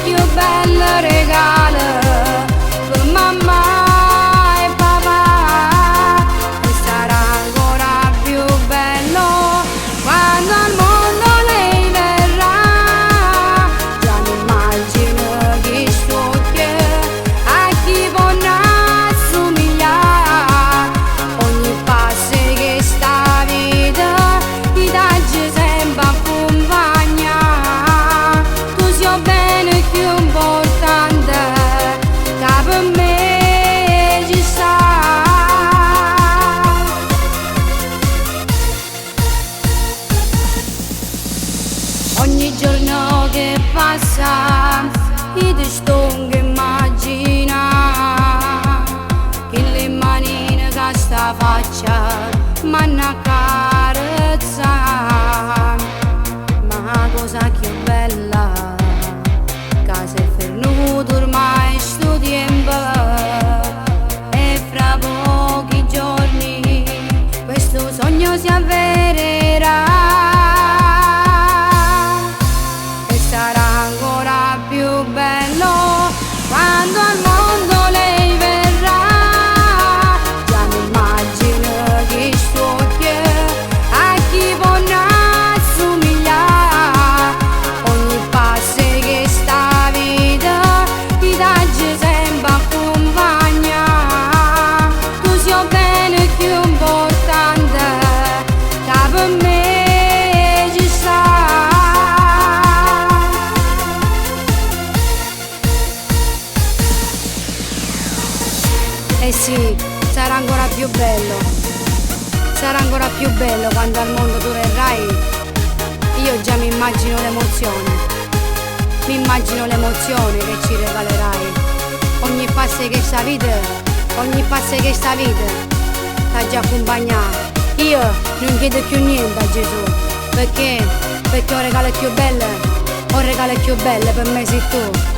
cchiù bello regalo pe' mammà e papà. E sarà ancora più bello quando al mondo lei verrà. Già m'immagino chist'uocchie a chi ponno assumiglià. Ogni passo 'e chesta vita io t'aggio sempe accumpagnà. Tu si 'o bene cchiù importante ca pe' me ce sta. Ogni giorno che passa io te stongo a immaginà. Chelle manine ca sta faccia m'hanno accarezzà. Ma 'a cosa cchiù bella ca s'è fernuto ormai stu tiempo e fra pochi giorni questo sogno si avvererà. E sarà ancora più bello quando al mondo lei verrà. Già m'immagino chist'uocchie a chi ponno assumiglià. Ogni passo 'e chesta vita io t'aggio sempe accumpagnà. Tu si 'o bene cchiù importante ca pe' me ce sta. Eh sì, sarà ancora più bello. Sarà ancora più bello quando al mondo tu verrai. Io già mi immagino l'emozione. Mi immagino l'emozione che ci regalerai. Ogni passo 'e chesta vita, ogni passo 'e chesta vita t'aggia accumpagnà. Io nun chiedo cchiù niente a Gesù. Pecché? Pecché 'o regalo cchiù bello, 'o regalo cchiù bello pe' me si tu.